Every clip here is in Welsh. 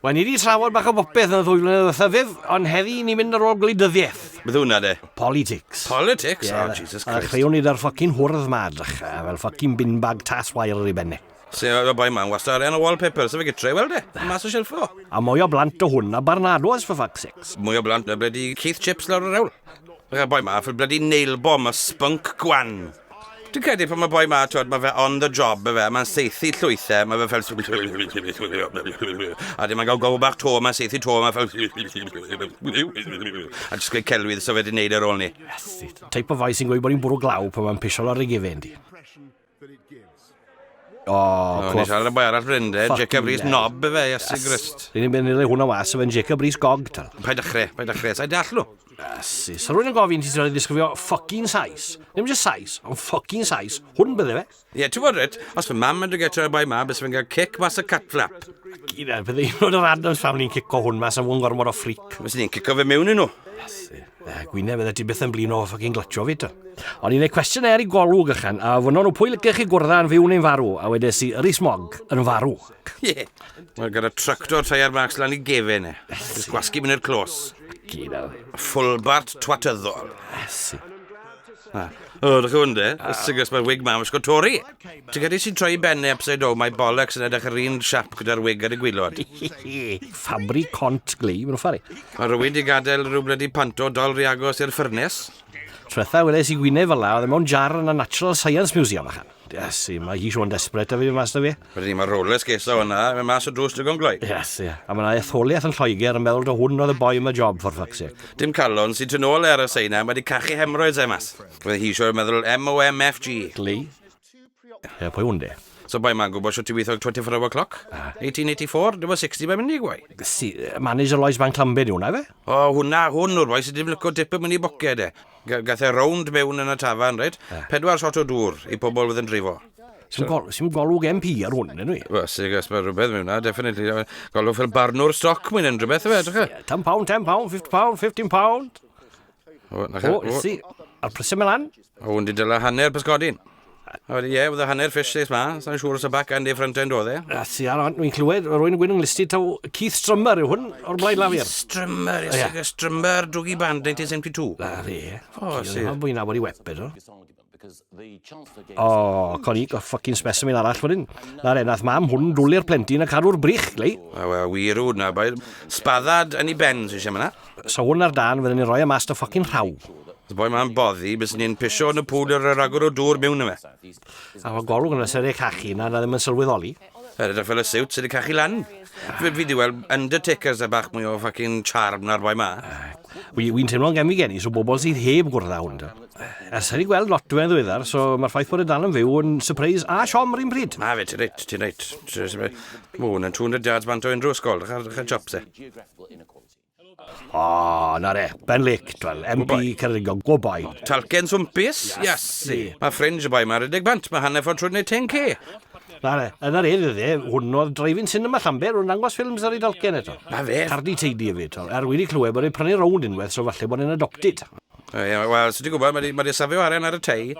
Wel, ni wedi trafod bach o bopeth yn y ddwy flynedd ddiwethaf, Viv, ond heddi ni'n mynd ar ôl gwleidyddiaeth. Beth hwnna de? Politics. Politics? Yeah, oh, Jesus Christ. A chreuwn ni da'r ffocin hwrdd ma, drycha, fel ffocin bin bag tas wair ar ei benne. Se, y boi ma'n wastad arian o wallpaper, so fe gytre, weld e, mas o shelf o. A mwy o blant o hwn na Barnados, for fuck's sakes. Mwy o blant na bloody Keith Chips lawr yr hewl. Y boi ma, fel bloody nail bomb a spunk gwan. Dwi'n credu pan mae boi ma, twod, mae fe on the job, fe, mae'n seithi llwythau, mae fe fel... A dim mae'n gael gow bach to, mae'n seithi to, mae'n fel... A jyst gweud celwydd so fe wedi wneud ar ôl ni. Yes, type o foi sy'n gweud bod ni'n bwrw glaw pan mae'n pisio lawr ei gefen di. O, oh, O'n i siarad am boi arall fan hyn, Jacob Rees Knob, efe, Iesu Grist. Rydyn ni'n mynd i hwnna was, efo'n Jacob Rees Gog, tal. Paid dechrau, paid dechrau, sa'i deall nhw. Iesu, so rwy'n yn gofyn ti sy'n ddisgrifio ffocin sais. Ddim jyst sais, ond ffocin sais. Hwn bydde fe. Ie, yeah, ti'n bod reit, os fy mam yn dod gyda'r boi ma, bys fe'n cael cic mas y cat flap. Gyda, bydde un o'r Adams Family'n cico hwn mas am fwy gormod o freak. Fyswn ni'n cico fe mewn i nhw. Iesu. Gwyneb, bydde ti byth yn blino o ffocin glatio fi, ta. O'n i'n ei questionnaire i golwg ychan, a fynnon nhw pwy licech chi gwrdd yn fyw neu'n farw, a wedes i, Rhys Mogg, yn farw. Ie. Wel, gyda tractor teiar Max lan i gefen e. Jyst gwasgu mynd i'r clos. Gyda. Ffwlbart twatyddol. Iesu. Ah. O, dych hwn de. Ysgys mae'r wig ma, wisgo Tory. Ti'n credu sy'n troi ben e upside down, mae bollocks yn edrych yr un siap gyda'r wig ar y gwylod. Ffabri cont glei, maen nhw'n ffaru. Mae rhywun di gadael rhyw blydi panto dol rhy agos i'r ffyrnes. Tretha weles i gwyneb fel la, oedd e mewn jar yn y Natural Science Museum achan. Iesu, mae hi siŵr yn desperate a fi mas na fi. Wedyn ni, mae roller skates o hwnna, mae mas o drws digon gloi. Iesu, a mae yna etholiaeth yn Lloegr yn meddwl dy hwn oedd y boi am y job, for fuck's sake. Dim calon sy'n tu nôl e ar y seina, mae di cachu hemorrhoids e mas. Fydde hi siŵr yn meddwl M-O-M-F-G. Glei. Ie, pwy hwn de? So boi ma'n gwybod shwt i weithio 24 hour clock? 1884, dim o 60 mae'n mynd i gwai. Si, manager Lloyds Bank Llambed yw hwnna, fe? O, hwnna, hwn yw'r boi sydd ddim licio dip yn mynd i boced e. Gath e rownd mewn yn y tafarn, reit? Pedwar shot o dŵr i pobl fydd yn drifo. Sy'n gol, sy golwg MP ar hwn, enw i. Wel, sy'n gos mae rhywbeth mewn na, definitely. Golwg fel barnwr stoc mwyn yn rhywbeth, efe, edrych e? 10 pound, 10 pound, 50 pound, 15 pound. O, na chi. O, si, a'r prysau mynd lan. O, hwn di dyla hanner pysgodyn. A wedi, ie, yeah, with hanner fish this ma, sa'n siŵr os y back end neu front end oedd e. A si, ar ond, dwi'n clywed, rwy'n gwyn yng nghlysti taw Keith Strummer yw hwn, o'r Blaid Lafur. Keith Strummer, yes, yeah. Strummer, Dwgi Band, 1972. Na fe. O, si. Mae'n fwy nabod i web eto. O, con i, got fucking specimen arall wedyn. Na re, nath mam hwn dwlu'r plentyn a cadw'r brych, glei. A wel, wir wd na, bai. Spaddad yn ei ben, sy'n eisiau myna. So hwn ar dan, fydden ni'n rhoi e mas dy fucking rhaw. Os boi ma'n boddi, bys ni'n pisio yn y pŵl ar ragor o dŵr mewn yma. A mae golwg yna sy'n ei cachu na, na ddim yn sylweddoli. Yr edrych fel y siwt sydd wedi cachu lan. Fi, fi di weld Undertakers a bach mwy o fucking charm na'r boi ma. Wi, wi'n teimlo'n gemi gen i, so bobl sydd heb gwrdd â hwn. Ers wedi gweld lot fe'n ddiweddar, so mae'r ffaith bod e dal yn fyw yn surprise a siom yr un pryd. Ma fe, ti'n reit, ti'n reit. Mae hwn yn 200 yards bant o unrhyw ysgol, dechrau chops e. O, na re, Ben Lake, twel, MP Ceredigion, go boy. Talcen swmpus, iasi. Mae fringe y boi ma'n rhedeg bant, mae hanner ffordd trwy wneud 10k. Na re, yn yr un dde, hwn oedd driving cinema Llanber, hwn dangos ffilms ar ei dalcen eto. Na fe. Cardi teidi hefyd, twel. Er wedi clywed bod e'n prynu rownd unwaith, so falle bod e'n adopted. Ie, wel, so ti'n gwybod, mae 'di safio arian ar y tei.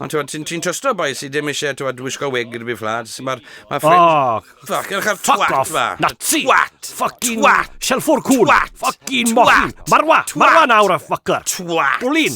Ond ti'n ti trysto boi sydd ddim eisiau, ti'n wisgo wig yn y byd fflad. Mae'r ma ffrind... Oh, Fuck, ewch ar fuck twat off, fa. Nazi! Twat! Fucking... Twat! Shelffwr cŵn! Twat! Fucking Twat! mochyn! Marwa! Twat! Marwa nawr, a fucker! Twat! Bwlin!